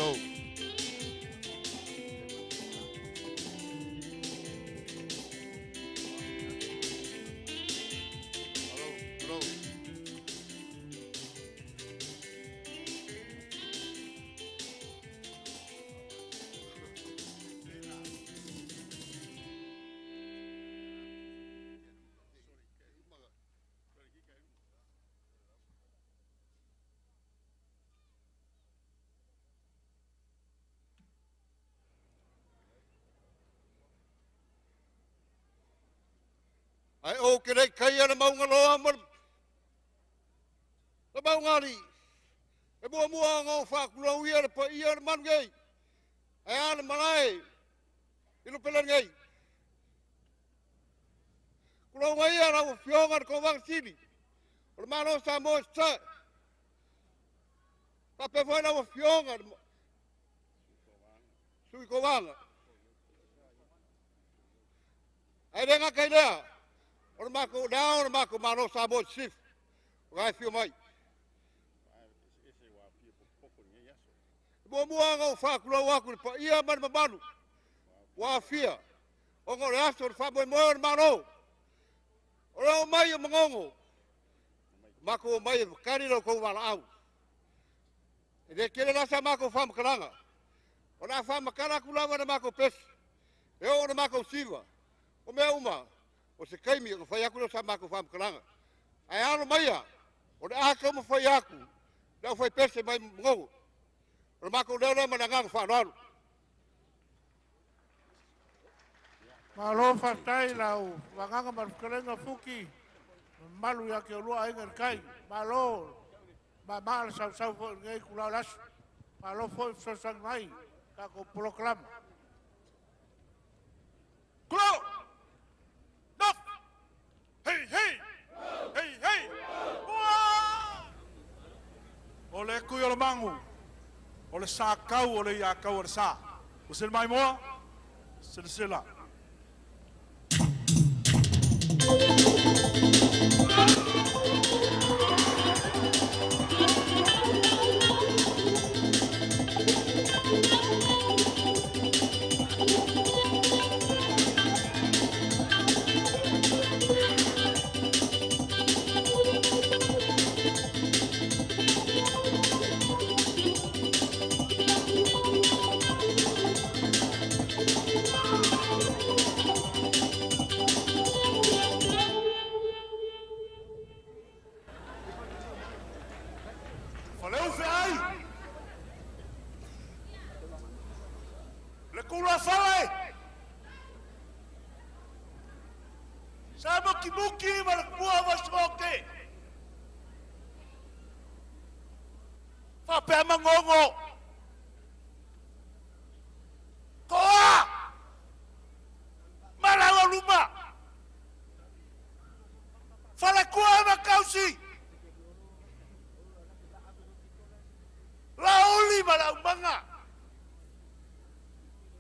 Malo. Malo, malo. Ai o ke rei kai ana maunga loa ma le maunga ali. E mua mua ngā whākulau ia le pa ia le manu ngei. Ai ana malae i lupele ngei. Kulau mai ia lau fioga le kowaga sili. O le malo sa mo sa. Pape foi lau fioga le sui kowaga. Ai le ngā kai lea. O le mako lea o le mako malo sa mo sif. O ngai fio mai. Mua mua ngā whākulau aku le pa ia ma le mamalu. Ua afia. O ngā le aso le whamoe moe o le malo. O le o mai o mangongo. Mako o mai e kari lau kou wala au. E le kele la sa mako whamakalanga. O la whamakala ku lava na mako pesi. E o na mako siva. O mea uma. O se kaimi o whai aku lo sa mako whamakalanga. Ai alo maia. O le aka ma whai aku. Lau whai pese mai mangongo. O le mako leo leo mana nganga whaalalu. Malo fatai lau vaganga ma fuki malu ia ke olua aiga le kai. Malo ma ma le sau sau foi nei kula las. Malo foi fesoasoani mai tatou polokalama. Kulo! Nof! Hei, hei! Hei, hei! Ua! O le kui o le mangu, o le sa kau o le ia kau o le sa. O se mai moa, se le sela. Faleu fe ai! Le kula fale! Sa muki muki ma le pua wa soke! Fa mangongo! Koa! Malawa luma! Fale kua ma kausi! Lauli ma lau manga!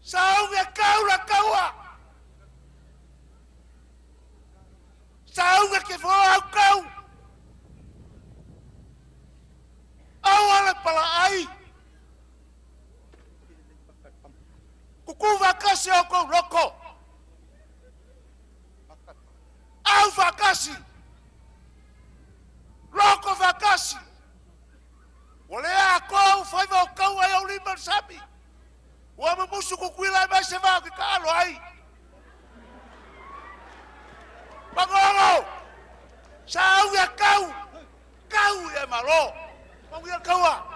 Sauge kau la kaua! Sauge ke fo au kau! Au ale pala ai! Kuku vakasi au kou loko! Au vakasi! Loko vakasi! O lea a whaiva o kau ai au lima sami. Ua mamusu kukuila mai se vao ke ka alo ai. Mangongo! Sa au ia kau! Kau ia malo! Mau ia kaua!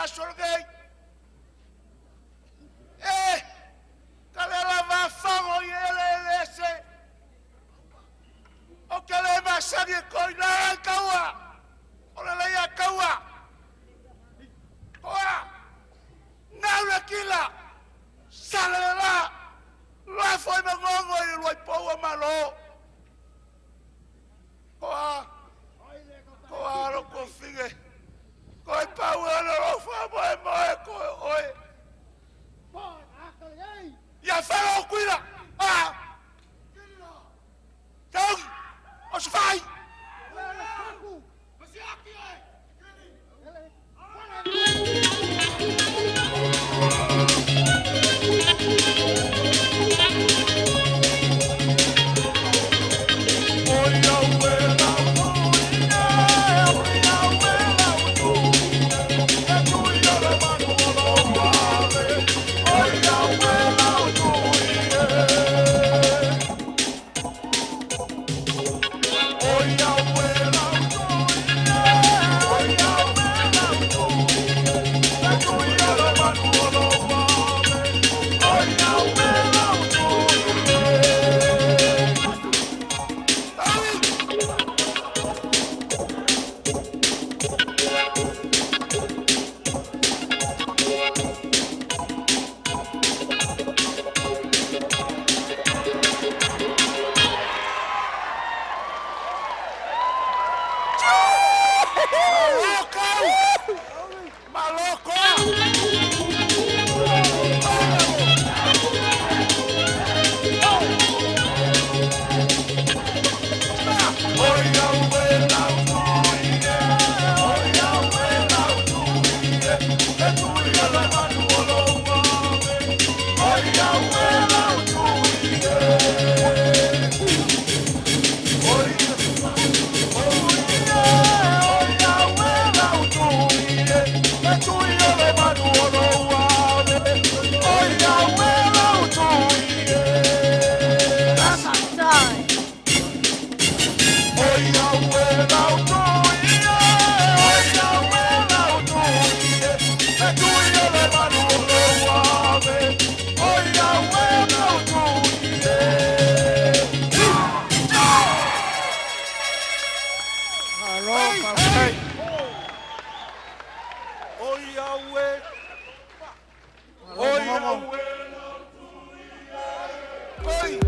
aso lenei. E, ka le lava fago i ele ele ese. O ke le masani e koi la e kaua. O le leia kaua. Koa, ngau le kila. Sale le la. La foi mangongo i le luai paua malo. Koa, koa lo kofige. Koe pau e le lofa moe moe koe oe. Ia whero o kuira. Ah! Taugi! O se whai! Oi.